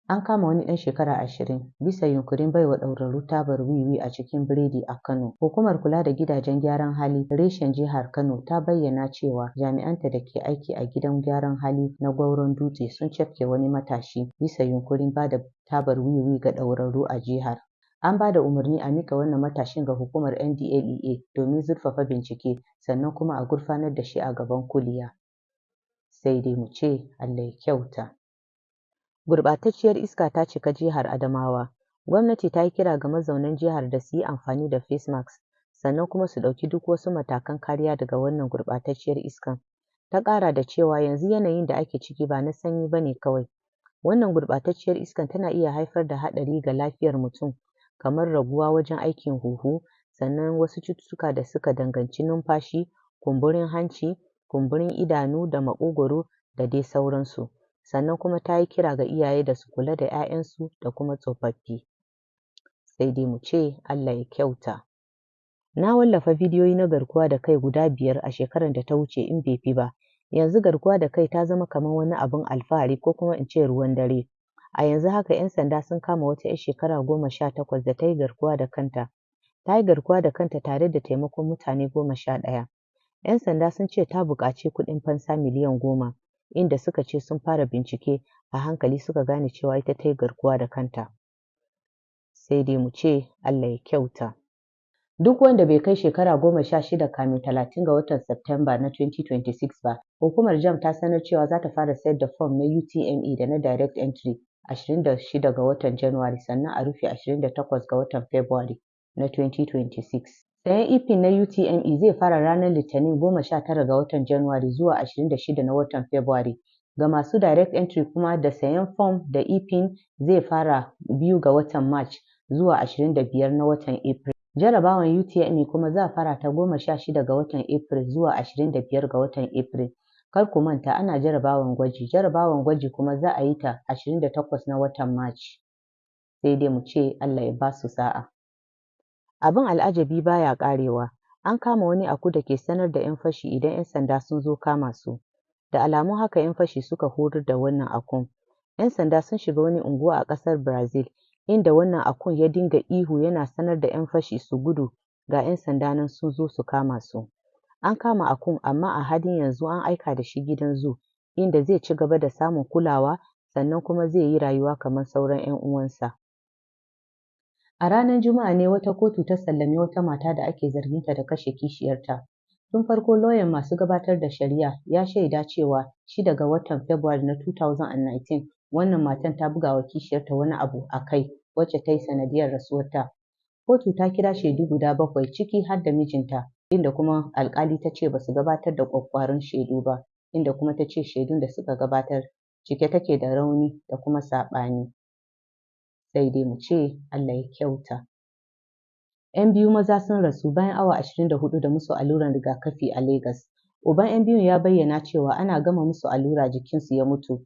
An kama wani ɗan shekara 20 bisa yunƙurin baiwa ɗaurarru tabar wiwi a cikin biredi a Kano. Hukumar kula da gidajen gyaran hali reshen jihar Kano ta bayyana cewa jami'anta da ke aiki a gidan gyaran hali na Goron Dutse sun cafke wani matashi bisa yunƙurin ba da tabar wiwi ga ɗaurarru a jihar. An ba da umarni a miƙa wannan matashin ga hukumar NDLEA domin zurfafa bincike, sannan kuma a gurfanar da shi a gaban kuliya. Sai dai mu ce Allah ya kyauta. Gurɓatacciyar iska ta cika jihar Adamawa. Gwamnati ta yi kira ga mazaunan jihar da su yi amfani da face mask, sannan kuma su ɗauki duk wasu matakan kariya daga wannan gurɓatacciyar iskan. Ta ƙara da cewa yanzu yanayin da ake ciki ba na sanyi ba ne kawai. Wannan gurɓatacciyar iskan tana iya haifar da haɗari ga lafiyar mutum, kamar raguwa wajen aikin huhu, sannan wasu cututtuka da suka danganci numfashi, kumburin hanci, kumburin idanu da maƙogwaro, da dai sauransu. Sannan kuma ta yi kira ga iyaye da su kula da 'ya'yansu da kuma tsofaffi. Sai dai mu ce Allah ya kyauta. Na wallafa bidiyoyi na garkuwa da kai guda biyar a shekarar da ta wuce, in bai fi ba. Yanzu garkuwa da kai ta zama kamar wani abin alfahari, ko kuma in ce ruwan dare. A yanzu haka 'yan sanda sun kama wata 'yar shekara 18 da ta yi garkuwa da kanta. Ta yi garkuwa da kanta tare da taimakon mutane 11. 'Yan sanda sun ce ta buƙaci kuɗin fansa miliyan 10, inda suka ce sun fara bincike, a hankali suka gane cewa ita ta yi garkuwa da kanta. Sai dai mu ce Allah ya kyauta. Duk wanda bai kai shekara 16 kamin 30 ga watan Satumba na 2026 ba, hukumar JAMB ta sanar cewa za ta fara sayar da fom na UTME da na Direct Entry 26 ga watan Janairu, sannan a rufe 28 ga watan Fabrairu na 2026. Sayan e-PIN na UTME zai fara ranar Litinin, 19 ga watan Janairu, zuwa 26 na watan Fabrairu. Ga masu Direct Entry kuma, da sayan fom da e-PIN zai fara 2 ga watan March zuwa 25 na watan April. Jarabawan UTME kuma za a fara ta 16 ga watan April zuwa 25 ga watan April. Kar ku manta ana jarabawan gwaji. Jarabawan gwaji kuma za a yi ta 28 na watan March. Sai dai mu ce Allah ya ba su sa'a. Abin al'ajabi baya ƙarewa. An kama wani aku da ke sanar da 'yan fashi idan 'yan sanda sun zo kama su. Da alamun haka 'yan fashi suka horar da wannan akun. 'Yan sanda sun shiga wani unguwa a ƙasar Brazil, inda wannan akun ya dinga ihu yana sanar da 'yan fashi su gudu, ga 'yan sanda nan sun zo su kama su. An kama akun, amma a halin yanzu an aika da shi gidan zoo, inda zai ci gaba da samun kulawa, sannan kuma zai yi rayuwa kamar sauran 'yan uwansa. A ranar Juma'a ne wata kotu ta sallami wata mata da ake zarginta da kashe kishiyarta. Tun farko lauyan masu gabatar da shari'a ya shaida cewa 6 ga watan Fabrairu na 2019 wannan matan ta buga wa kishiyarta wani abu a kai, wacce ta yi sanadiyar rasuwarta. Kotu ta kira shaidu guda bakwai, ciki har da mijinta, inda kuma alkali ta ce ba su gabatar da ƙwaƙƙwaran shaidu ba, inda kuma ta ce shaidun da suka gabatar cike take da rauni da kuma saɓani. Sai dai mu ce Allah ya kyauta. 'Yan biyu maza sun rasu bayan awa 24 da musu alluran rigakafi a Legas. Uban 'yan biyun ya bayyana cewa ana gama musu allura jikinsu ya mutu.